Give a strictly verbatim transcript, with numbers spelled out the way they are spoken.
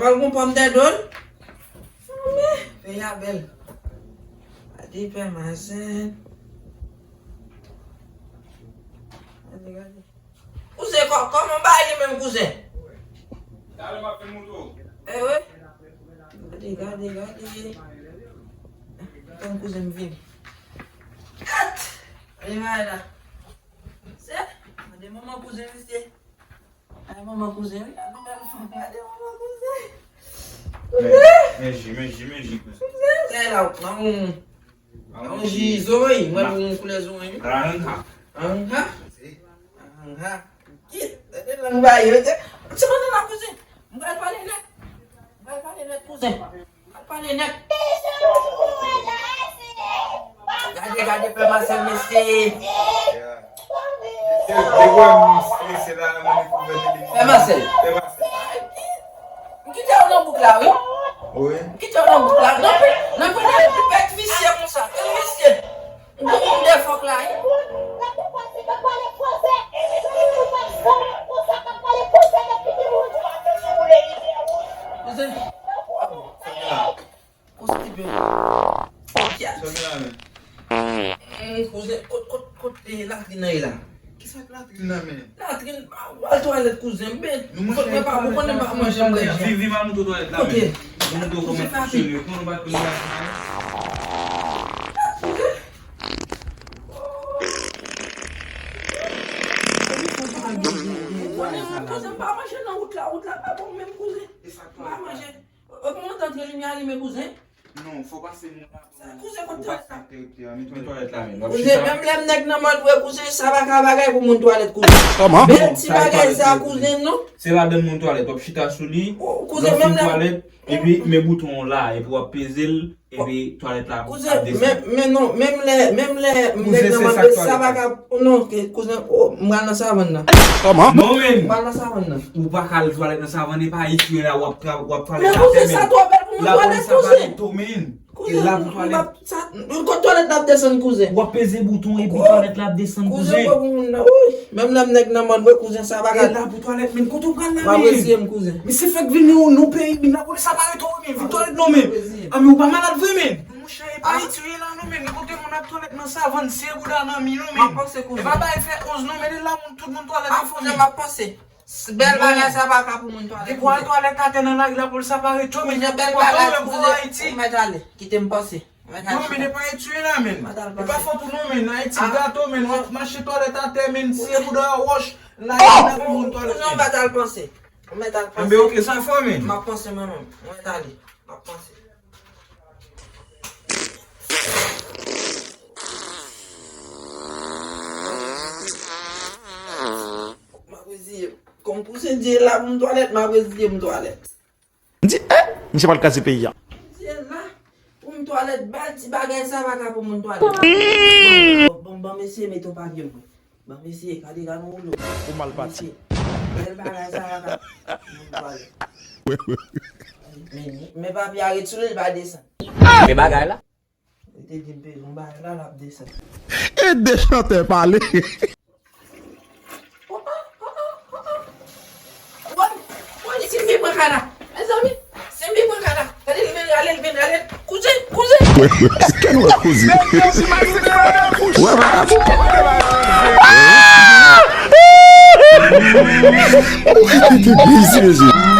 pral gon pòm dèdon. Men, peyi a bèl. Gade pè mazen. Gade, gade. Kouzen, kò-, kòman bagay yo menm, kouzen? Talè m ap fin moutre w. Eh wi. Gade, gade, gade. Tann kouzen m vini. Gad! Gade bagay la. Se, gade manman kouzen misye. Gade manman kouzen, wi. Gade bèl fanm, gade manman kouzen. Men, men ji, men ji, men ji, kouzen. Kouzen, se la, w pran yon, yon ji zoranj, mwen, yon koulè zoranj, wi. Anga. Anga? Anga. Kit, gade lang ba yo, se, se mande la, kouzen. M pral pale nèt. M pral pale nèt, kouzen. M pral pale nèt. Gade, gade, pè Masèl, mesye. Pè Masèl. M kite w nan bouk la, wi. M kite w nan bouk la. Nan, nan, nan, bèt visye konsa. Bèt visye. M te konn de fòk la, wi. Kouzen. Kouzen. Kouzen, kot, kot, kot, eh, latrin nan ye la? Kisa k latrin nan, men? Latrin, ah, w al twalèt, kouzen, men. Nou manje twalèt, ou konnen m pa manje, m gen. Vin, vin, al montre w twalèt la, men. Kote? Vin montre w kòman fonksyone. Kouzen, pa konn latrin nan. Kouzen, m pa manje nan wout la, wout la pa bon menm, kouzen. M pa manje. Ogmante limyè alime, kouzen. Non, fò pase moun la. Kouzen, kot twalèt la? Kouzen, menm lè m nèg nan mòd vre, kouzen, sa pa ka bagay pou moun twalèt, kouzen. Kòman? Bèl ti bagay sa, kouzen, non. Se ladan moun twalèt, w ap chita sou li, kouzen, menm lè twalèt, epi men bouton an la, epi w ap peze l, epi twalèt la ap desann. Kouzen, men, men non, menm lè, menm lè m nèg nan mòd vre, sa pa ka, non, kouzen, m pral nan savann nan. Kòman? Non, men. M pral nan savann nan. Ou pa ka al twalèt nan savann, e pa isit la w ap twalèt atè, men. Men kouzen, sa twò bèl pou moun twalèt, kouzen. Lapolis ap arete w, men. Kouzen, e la pou twalèt. Kot twalèt la ap desann, kouzen? W ap peze bouton epi twalèt la ap desann, kouzen. Kouzen, wè pou moun nan. Wouy, menm lè m nèg nan mòd vre, kouzen, sa pa ka. E la pou twalèt, men. Kote w pral la, men? M ap eseye m, kouzen. Misye fèk vin nan, nan peyi, men lapolis ap arete w, men. Vin twalèt non, men. A, men ou pa malad vre, men. Monchè, e pa Ayiti w ye la non, men. Kote moun ap twalèt nan savann, se bouda nan mi non, men. M ap panse, kouzen. E pa bay fè onz non, men, e la moun, tout moun twalèt. A, kouzen, m ap panse. Bèl bagay sa pa ka pou moun twalèt. Depi w al twalèt atè nan lari, lapolis ap arete w, men. Kouzen, bèl bagay, kouzen. Ou mèt ale. Kite m panse. Ou mèt ale. Non, men, e pa Ayiti w ye la, men. E pa fòt ou non, men. Ayiti gato, men. W ap mache twalèt atè, men. Siye bouda wòch. Lari nan pou moun twalèt, men. Kouzen, ou mèt al panse. Ou mèt al panse. Enben, oke, sa fè, men. M ap panse mwen menm. Ou mèt ale. M ap panse. M ap reziye m. Kòm kouzen di e la pou m twalèt, m ap reziye m twalèt. M di, eh, misye pral kraze peyi a. Di e la pou m twalèt, bèl ti bagay sa pa ka pou moun twalèt. Bon, bon, bon, mesye, mete yon papye pou mwen. Bon, mesye, gade, gade yon woulo. Ou mal pati. Mesye, bèl bagay sa pa ka pou moun twalèt. Men, men papye a ret sou li, li pa desann. Men bagay la. Li te di m peze yon bagay la, l ap desann. E de chantè pale. Woy, woy, Simbi pran kana. Mezanmi, Simbi pran kana. Gade l vin, gade l vin, gade l. Kouzen, kouzen. Èske nou wè kouzen? Wè, wè. Ou ki te bizi, mesye.